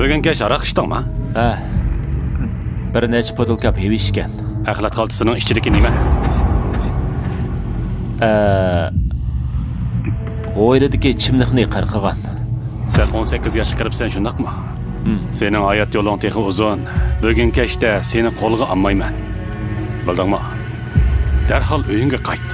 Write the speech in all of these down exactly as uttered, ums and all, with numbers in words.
بۈگۈن كەچ ھاراق ئىچتىڭما؟ ھە. بىر نەچچە پوتۇلكا پىۋا ئىچكەن. ئەخلەت خالتىسىنىڭ ئىچىدىكى نېمە؟ ئە، ھويلىدىكى چىملىقنى قىرقىغان. سەن ئون سەككىز ياشقا كىرىپسەن، شۇنداقمۇ؟ ھىم. سېنىڭ ھايات يولۇڭ تېخى ئۇزۇن. بۈگۈن كەچتە سېنى قولغا ئالمايمەن. بىلدىڭمۇ؟ دەرھال ئۆيۈڭگە قايت.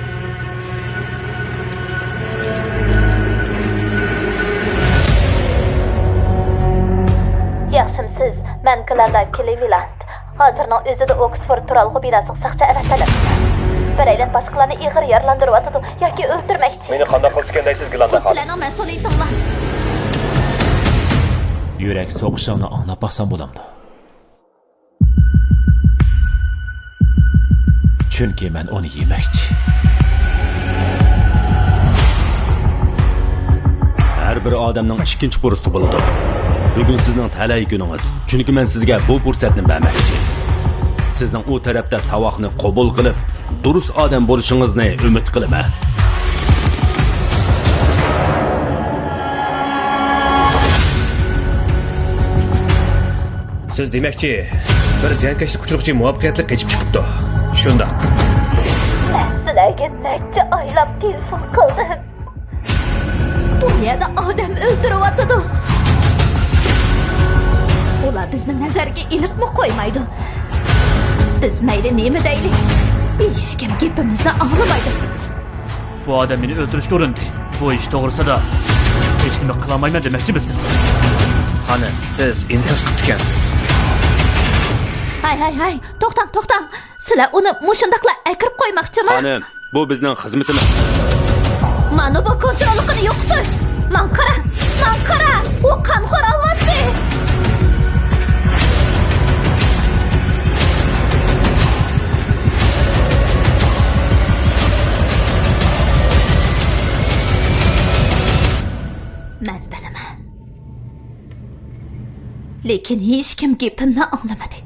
ياخشىمۇسىز؟ مەن گلاندا كلىۋلاند. ھازىرنىڭ ئۆزىدە ئوكسفورد تۇرالغۇ بىناسىغا ساقچى ئەۋەتىلىپ، بىرەيلەن باشقىلارنى ئېغىر يارىلاندۇرۇۋاتىدۇ ياكى ئۆلتۈرمەكچى. مېنى قانداق قىلسا ئىكەن دەيسىز، گلاندا خانىم؟ بۇ سىلەرنىڭ مەسئۇلىيىتىڭلار. يۈرەك سوقۇشۇڭنى ئاڭلاپ باقسام بولامدۇ؟ چۈنكى مەن ئۇنى يېمەكچى. ھەر بىر ئادەمنىڭ ئىككىنچى پۇرسىتى بولىدۇ. بۈگۈن سىزنىڭ تەلەي كۈنىڭىز، چۈنكى مەن سىزگە بۇ پۇرسەتنى بەرمەكچى. سىزنىڭ ئۇ تەرەپتە ساۋاقنى قوبۇل قىلىپ، دۇرۇس ئادەم بولۇشىڭىزنى ئۈمىد قىلىمەن. سىز دېمەكچى، بىر زىيانكەشلىك ئۇچرىغۇچى مۇۋەپپەقىيەتلىك قېچىپ چىقىپتۇ. شۇنداق. مەن سىلەرگە نەچچە ئايلاپ تېلېفون قىلدىم. بۇ يەردە ئادەم ئۆلتۈرۈۋاتىدۇ. ئۇلار بىزنى نەزەرگە ئېلىپمۇ قويمايدۇ. بىز مەيلى نېمە دەيلى، ھېچكىم گېپىمىزنى ئاڭلىمايدۇ. بۇ ئادەم مېنى ئۆلتۈرۈشكە ئۇرۇندى. بۇ ئىش توغرىسىدا ھېچنېمە قىلالمايمەن دېمەكچىمىسىز؟ خانىم، سىز ئىنكاس قىپتىكەنسىز. ھەي، ھەي، ھەي، توختاڭ، توختاڭ. سىلەر ئۇنى مۇشۇنداقلا ئەكىرىپ قويماقچىمۇ؟ خانىم، بۇ بىزنىڭ خىزمىتىمىز. مانا بۇ كونتروللۇقىنى يوقىتىش. ماڭا قارا، ماڭا قارا. ئۇ قانخور ئالۋاستى. مەن بىلىمەن. لېكىن ھېچكىم گېپىمنى ئاڭلىمىدى.